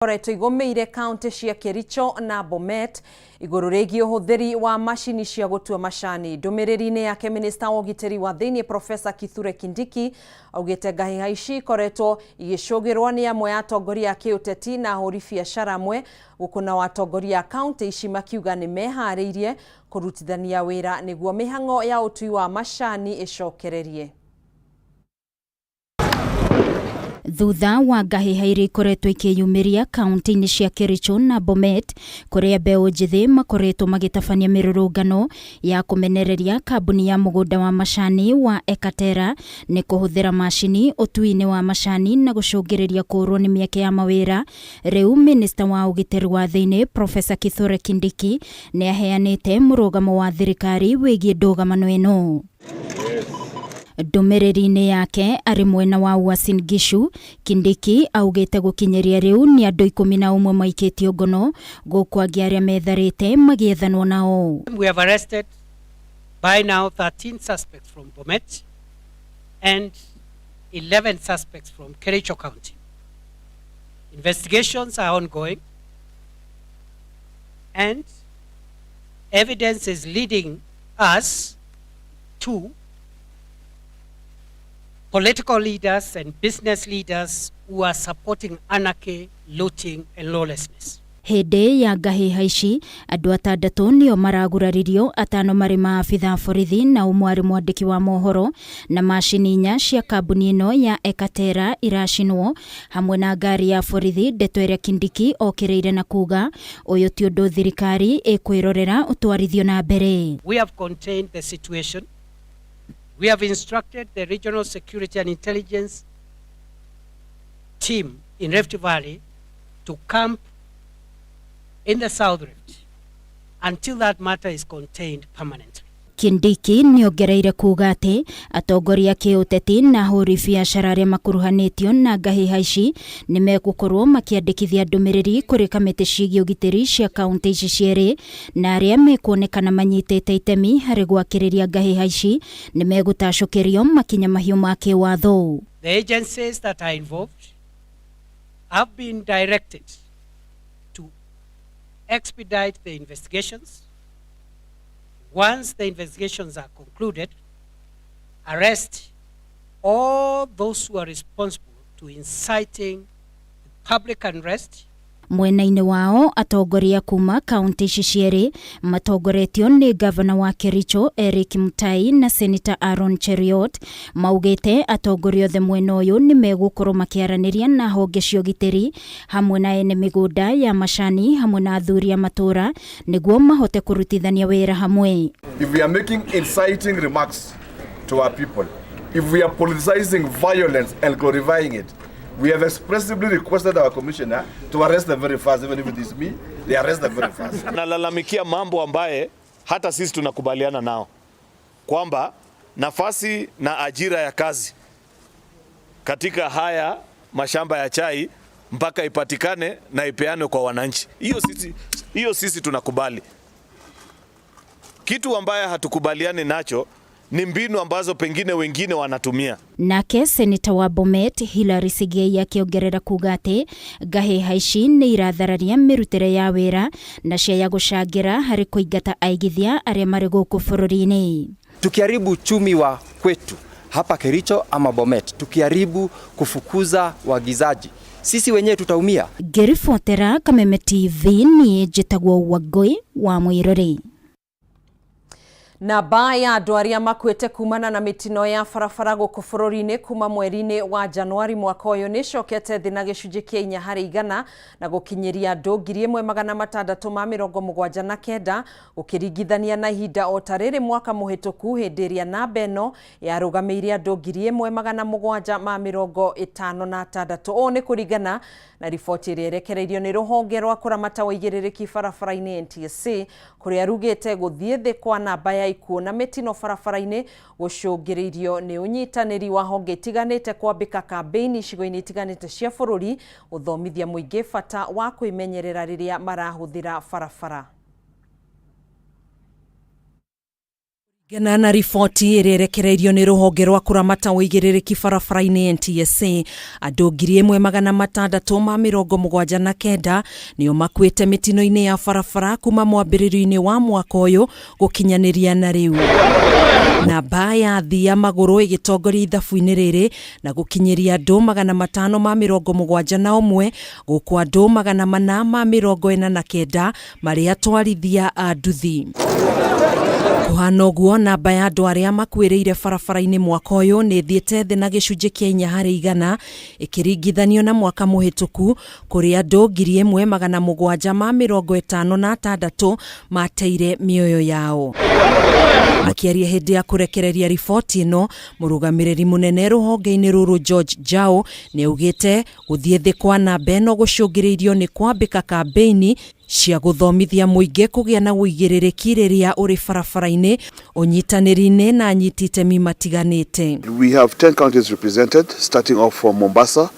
Ikoretwo igũmĩire kaunti cia Kericho na Bomet igũrũ rĩgiĩ ũhũthĩri wa macini cia gũtua macani. Ndũmĩrĩri-inĩ yake minista wa ũgitĩri wa thĩinĩ Profesa Kithure Kindiki augĩte ngahĩha ici ikoretwo igĩcũgĩrwo nĩ amwe a atongoria a kĩũteti na ahũri biacara amwe, gũkũ nao atongoria a kaunti ici makiuga nĩ meharĩirie kũrutithania wĩra nĩguo mĩhang'o ya ũtui wa macani ĩcokererie. Thutha wa ngahĩha iria ikoretwo ikĩyumĩria kaunti-inĩ cia Kericho na Bomet, kũrĩa mbeũ njĩthĩ makoretwo magĩtabania mĩrũrũngano ya kũmenereria kambuni ya mũgũnda wa macani wa Ekatera nĩ kũhũthĩra macini ũtui-inĩ wa macani na gũcũngĩrĩria kũũrwo nĩ mĩeke ya mawĩra. Rĩu minista wa ũgitĩri wa thĩinĩ Profesa Kithure Kindiki nĩ aheanĩte mũrũgamo wa thirikari wĩgiĩ ndũgamano ĩno. Ndũmĩrĩri-inĩ yake arĩ mwena wa Uasin Gishu, Kindiki augĩte gũkinyĩria rĩu nĩ andũ 11 maikĩtio ngono, gũkũ angĩ arĩa metharĩte magĩethanwo nao. We have arrested by now 13 suspects from Bomet and 11 suspects from Kericho County. Investigations are ongoing and evidence is leading us to political leaders and business leaders who are supporting anarchy, looting and lawlessness. Hĩndĩ ya ngahĩha ici, andũ atandatũ nĩo maraguraririo, atano marĩ maabitha borithi na ũmwe arĩ mwandĩki wa mohoro, na macini inya cia kambuni ĩno ya Ekatera iracinwo hamwe na ngari ya borithi, ndeto ĩrĩa Kindiki okĩrĩire na kuga ũyũ ti ũndũ thirikari ĩkwĩrorera ũtwarithio na mbere. We have contained the situation. We have instructed the Regional Security and Intelligence team in Rift Valley to camp in the South Rift until that matter is contained permanently. Kindiki nĩongereire kuga atĩ atongoria kĩũteti na ahũri biacara arĩa makuruhanĩtio na ngahĩha ici nĩ megũkorwo makĩandĩkithia ndũmĩrĩri kũrĩ kamĩtĩ ciĩgiĩ ũgitĩri cia kaunti ici cierĩ, na arĩa mekuonekana manyitĩte itemi harĩ gwakĩrĩria ngahĩha ici nĩ megũtacũkĩrio makinya mahiũ ma kĩwatho. The agencies that are involved have been directed to expedite the investigations. Once the investigations are concluded, arrest all those who are responsible to inciting the public unrest. Mwena-inĩ wao atongoria kuma kaunti ici cierĩ matongoretio nĩ gavana wa Kericho Eric Mutai na Senator Aaron Cheruiyot maugĩte atongoria othe mwena ũyũ nĩ megũkorwo makĩaranĩria na honge cia ũgitĩri hamwe na ene mĩgũnda ya macani hamwe na athuri a matũra nĩguo mahote kũrutithania wĩra hamwe. If we are making inciting remarks to our people, if we are politicizing violence and glorifying it, we have expressively requested our commissioner to arrest them very fast. Even if it is me, they arrest them very fast. Nalalamikia mambo ambaye hata sisi tunakubaliana nao kwamba nafasi na ajira ya kazi katika haya mashamba ya chai mpaka ipatikane na ipeanwe kwa wananchi. Hiyo sisi tunakubali. Kitu ambaye hatukubaliani nacho ni mbinu ambazo pengine wengine wanatumia. Nake seneta wa Bomet Hillary Sigei akĩongerera kuga atĩ ngahĩha ici nĩ irathararia mĩrutĩre ya wĩra na ciaya gũcangĩra harĩ kũingata aigithia arĩa marĩ gũkũ bũrũri-inĩ. Tukiharibu uchumi wa kwetu hapa Kericho ama Bomet, tukiharibu kufukuza waagizaji, sisi wenyewe tutaumia. Ngĩribotera Kameme TV niĩ njĩtagwo Wangũi wa Mwĩrori. Namba ya andũ arĩa makuĩte kumana na mĩtino ya barabara gũkũ bũrũri-inĩ kuma mweri-inĩ wa Januari mwaka ũyũ nĩ ĩcokete thĩ na gĩcunjĩ kĩa 4% na gũkinyĩria andũ 1679 gũkĩringithania na ihinda o ta rĩrĩ mwaka mũhĩtũku hĩndĩ ĩrĩa namba ĩno yarũgamĩire andũ 1756. Ũũ nĩ kũringana na riboti ĩrĩa ĩrekereirio nĩ rũhonge rwa kũramata ũigĩrĩrĩki barabara-inĩ NTSA, kũrĩa rugĩte gũthiĩ thĩ kwa namba ya ikuũ na mĩtino barabara-inĩ gũcũngĩrĩirio nĩ ũnyitanĩri wa honge itiganĩte kwambĩka kambĩini icigo-inĩ itiganĩte cia bũrũri gũthomithia mũingĩ bata wa kwĩmenyerera rĩrĩa marahũthĩra barabara. Kũringana na riboti ĩrĩa ĩrekereirio nĩ rũhonge rwa kũramata ũigĩrĩrĩki barabara-inĩ NTSA, andũ 1679 nĩo makuĩte mĩtino-inĩ ya barabara kuma mwambĩrĩrio-inĩ wa mwaka ũyũ gũkinyanĩria na rĩu. Namba ya athii a magũrũ ĩgĩtongoria ithabu-inĩ rĩrĩ na gũkinyĩria andũ 571, gũkũ andũ 449 marĩ atwarithia a nduthi. Kũhana ũguo, namba ya andũ arĩa makuĩrĩire barabara-inĩ mwaka ũyũ nĩ ĩthiĩte thĩ na gĩcunjĩ kĩa 4% ĩkĩringithanio na mwaka mũhĩtũku, kũrĩ andũ 1756 mateire mĩoyo yao. Akĩaria hĩndĩ ya kũrekereria riboti ĩno, mũrũgamĩrĩri mũnene rũhonge-inĩ rũrũ George Njau nĩ augĩte gũthiĩ thĩ kwa namba ĩno gũcũngĩrĩirio nĩ kwambĩka kambĩini cia gũthomithia mũingĩ kũgĩa na ũigĩrĩrĩki rĩrĩa ũrĩ barabara-inĩ, ũnyitanĩri-inĩ na anyiti itemi matiganĩte. We have 10 counties represented, starting off from Mombasa,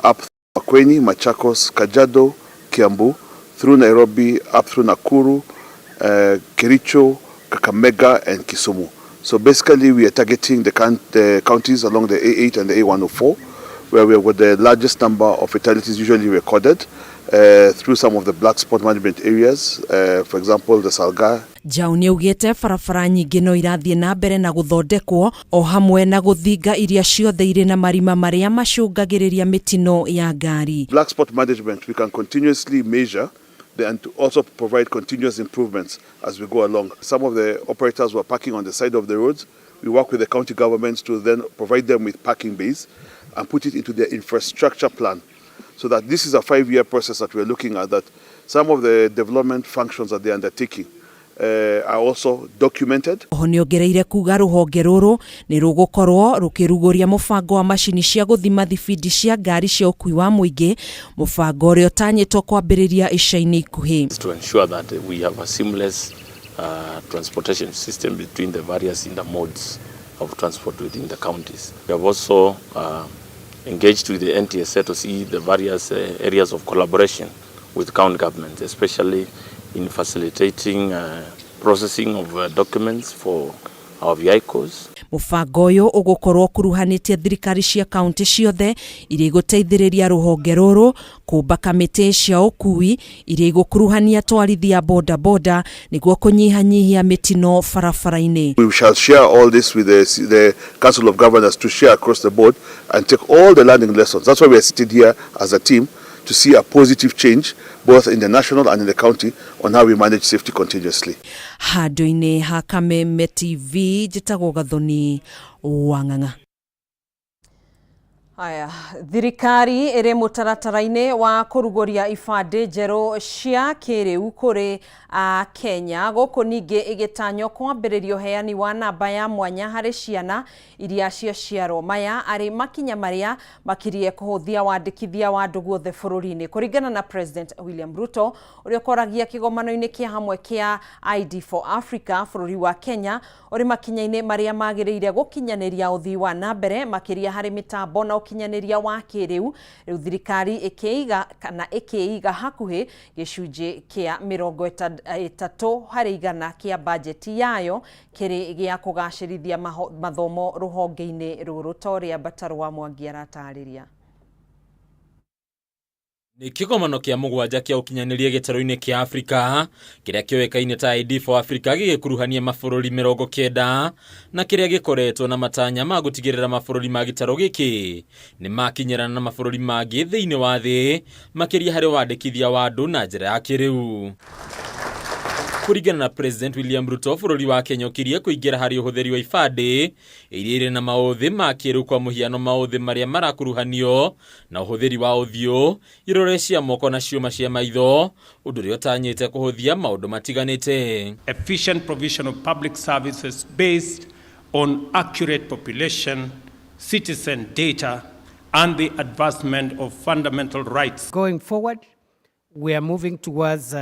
up Makueni, Machakos, Kajiado, Kiambu, through Nairobi, up through Nakuru, Kericho, Kakamega, and Kisumu. So basically, we are targeting the counties along the A8 and the A104, where we have got the largest number of fatalities usually recorded through some of the black spot management areas, for example, the Salgaa. Njau nĩ augĩte barabara nyingĩ no irathiĩ na mbere na gũthondekwo o hamwe na gũthinga iria ciothe irĩ na marima marĩa macũngagĩrĩria mĩtino ya ngari. Black spot management, we can continuously measure and to also provide continuous improvements as we go along. Some of the operators were parking on the side of the roads. We work with the county governments to then provide them with parking bays and put it into their infrastructure plan, so that this is a 5-year process that we're looking at, that some of the development functions that they're undertaking are also documented. Oho nĩongereire kuga rũhonge rũrũ nĩ rũgũkorwo rũkĩrugũria mũbango wa macini cia gũthima thibindi cia ngari cia ũkui wa mũingĩ, mũbango ũrĩa ũtanyĩtwo kwambĩrĩria ica-inĩ ikuhĩ. To ensure that we have a seamless transportation system between the various intermodes of transport within the counties. We have also engaged with the NTSA to see the various areas of collaboration with county governments, especially in facilitating processing of documents for our vehicles. Mũbango ũyũ ũgũkorwo ũkuruhanĩtie thirikari cia kaunti ciothe iria igũteithĩrĩria rũhonge rũrũ kũmba kamĩtĩ cia ũkui iria igũkuruhania atwarithia bodaboda nĩguo kũnyihanyihia mĩtino barabara-inĩ. We shall share all this with the Council of Governors to share across the board and take all the learning lessons. That's why we are sitting here as a team to see a positive change both in the national and in the county on how we manage safety continuously. Handũ-inĩ ha Kameme TV, njĩtagwo Gathoni Wang'ang'a. Haya, thirikari ĩrĩ mũtaratara-inĩ wa kũrugũria ibandĩ njerũ cia kĩrĩu kũrĩ a Kenya, gũkũ ningĩ ĩgĩtanywo kwambĩrĩria ũheani wa namba ya mwanya harĩ ciana iria ciaciarwo. Maya arĩ makinya marĩa makirie kũhũthia wandĩkithia wa andũ guothe bũrũri-inĩ, kũringana na President William Ruto ũrĩa ũkoragia kĩgomano-inĩ kĩa hamwe kĩa ID for Africa. Bũrũri wa Kenya ũrĩ makinya-inĩ marĩa magĩrĩire gũkinyanĩria ũthii wa na mbere, makĩria harĩ mĩtambo na ũkinyanĩria wa kĩrĩu. Rĩu thirikari ĩkĩiga kana ĩkĩiga hakuhĩ gĩcunjĩ kĩa 30% kĩa bajeti yayo kĩrĩ gĩa kũgacĩrithia mathomo rũhonge-inĩ rũrũ, ta ũrĩa Mbatarũ wa Mwangi aratarĩria. Nĩ kĩgomano kĩa mũgwanja kĩa ũkinyanĩria gĩtarũ-inĩ kĩa Afrika kĩrĩa kĩoĩkaine ta ID for Africa, gĩgĩkuruhania mabũrũri 90 na kĩrĩa gĩkoretwo na matanya ma gũtigĩrĩra mabũrũri ma gĩtarũ gĩkĩ nĩ makinyĩrana na mabũrũri mangĩ thĩinĩ wa thĩ, makĩria harĩ wandĩkithia wa andũ na njĩra ya kĩrĩu. Kũringana na President William Ruto, bũrũri wa Kenya ũkirie kũingĩra harĩ ũhũthĩri wa ibandĩ iria irĩ na maũthĩ ma kĩrĩu, kwa mũhiano maũthĩ marĩa marakuruhanio na ũhũthĩri wa ũthiũ, irore cia moko na ciũma cia maitho, ũndũ ũrĩa ũtanyĩte kũhũthia maũndũ matiganĩte. Efficient provision of public services based on accurate population, citizen data, and the advancement of fundamental rights. Going forward, we are moving towards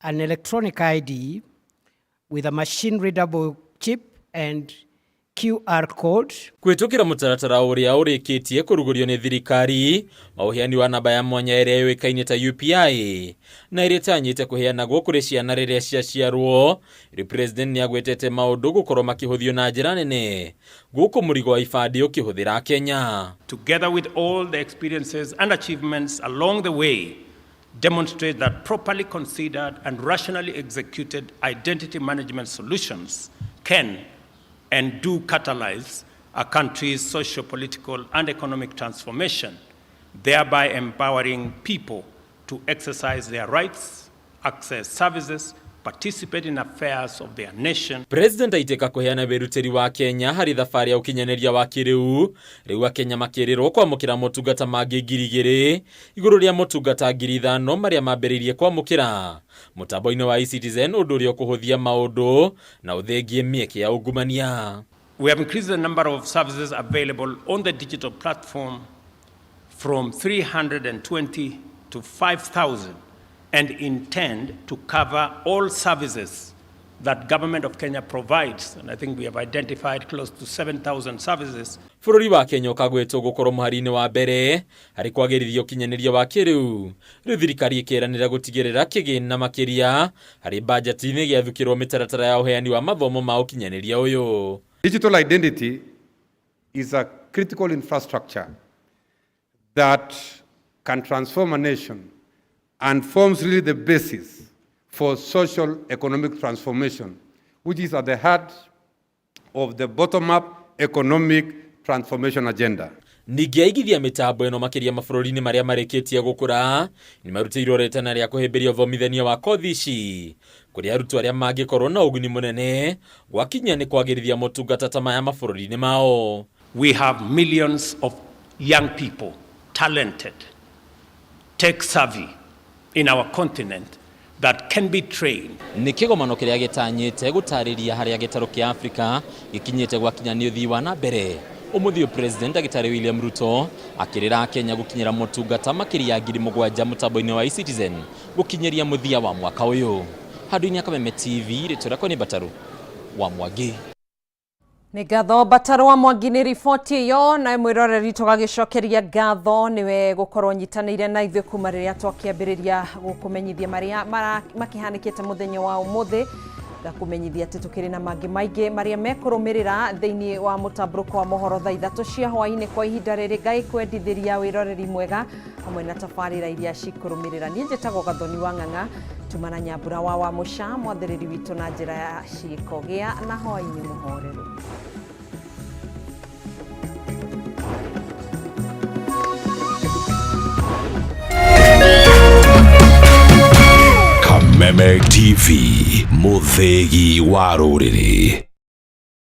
an electronic ID with a machine readable chip and QR code. Kwitukira mutaratara uria urikitie kurugurio ni thirikari wa uheani wa namba ya mwanya iria yuikaine ta UPI na iria itanyite kuheanagwo kuri ciana riria ciaciarwo. Riu president niagwetete maundu gukorwo makihuthio na njira nene guku murigo wa ibandi ukihuthira Kenya. Together with all the experiences and achievements along the way, demonstrate that properly considered and rationally executed identity management solutions can and do catalyze a country's socio-political and economic transformation, thereby empowering people to exercise their rights, access services, participate in affairs of their nation. President aiteka kuheana wirutiri wa Kenya hari thabarĩ ya ukinyanĩria wa kĩrĩu. Rĩu akenya makĩrĩrwo kwamũkĩra motungata mangĩ 2,000 igũrũ rĩa motungata 5,000 marĩa mambĩrĩirie kwamũkĩra mũtambo-inĩ wa eCitizen, ũndũ ũrĩa ũkũhũthia maũndũ na ũthengie mĩeke ya ungumania. We have increased the number of services available on the digital platform from 320 to 5,000 and intend to cover all services that government of Kenya provides. And I think we have identified close to 7,000 services. Bũrũri wa Kenya ũkagwetwo gũkorwo mũhari-inĩ wa mbere harĩ kwagĩrithia ũkinyanĩria wa kĩrĩu. Rĩu thirikari ĩkĩranĩra gũtigĩrĩra kĩgĩna makĩria harĩ bajeti-inĩ gĩathukĩrwo mĩtaratara ya ũheani wa mathomo ma ũkinyanĩria ũyũ. Digital identity is a critical infrastructure that can transform a nation and forms really the basis for social economic transformation, which is at the heart of the bottom-up economic transformation agenda. Ningĩ aigithia mĩtambo ĩno makĩria mabũrũri-inĩ marĩa marĩkĩtie gũkũra nĩmarutĩirwo rĩtana rĩa kũhĩmbĩria ũthomithania wa kothi ici kũrĩ arutwo arĩa mangĩkorwo na ũguni mũnene gwakinya nĩ kwagĩrithia motungata ta maya mabũrũri-inĩ mao. We have millions of young people, talented, tech-savvy in our continent that can be trained. Nĩ kĩgomano kĩrĩa gĩtanyĩte gũtarĩria harĩa gĩtarũ kĩa Afrika gĩkinyĩte gwakinya nĩ ũthii wa na mbere. Ũmũthĩ President Dr. William Ruto akĩrĩra Kenya gũkinyĩra motungata makĩria 7,000 mũtambo-inĩ wa eCitizen gũkinyĩria mũthia wa mwaka ũyũ. Handũ-inĩ ya Kameme TV, rĩtwa rĩakwa nĩ Mbataru wa Mwangi. Nĩ ngatho Mbataru wa Mwangi nĩ riboti ĩyo, na mwĩroreri tũgagĩcokeria ngatho nĩwe gũkorwo nyitanĩire na ithuĩ kuma rĩrĩa twakĩambĩrĩria gũkũmenyithia marĩa makĩhanĩkĩte mũthenya wa ũmũthĩ. Ngakũmenyithia atĩ tũkĩrĩ na mangĩ maingĩ marĩa mekũrũmĩrĩra thĩinĩ wa mũtambũrũko wa mohoro thaa 3 cia hwaĩ-inĩ. Kwa ihinda rĩrĩ Ngai kwendithĩria wĩroreri mwega hamwe na tabarĩra iria cikũrũmĩrĩra. Niĩ njĩtagwo Gathoni wa Ng'ang'a, tumana Nyambura wa Wamũca, mwathĩrĩri witũ na njĩra ya ciĩko. Gĩa na hwaĩ-inĩ mũhoreru. Kameme TV, mũthĩgi wa rũrĩrĩ.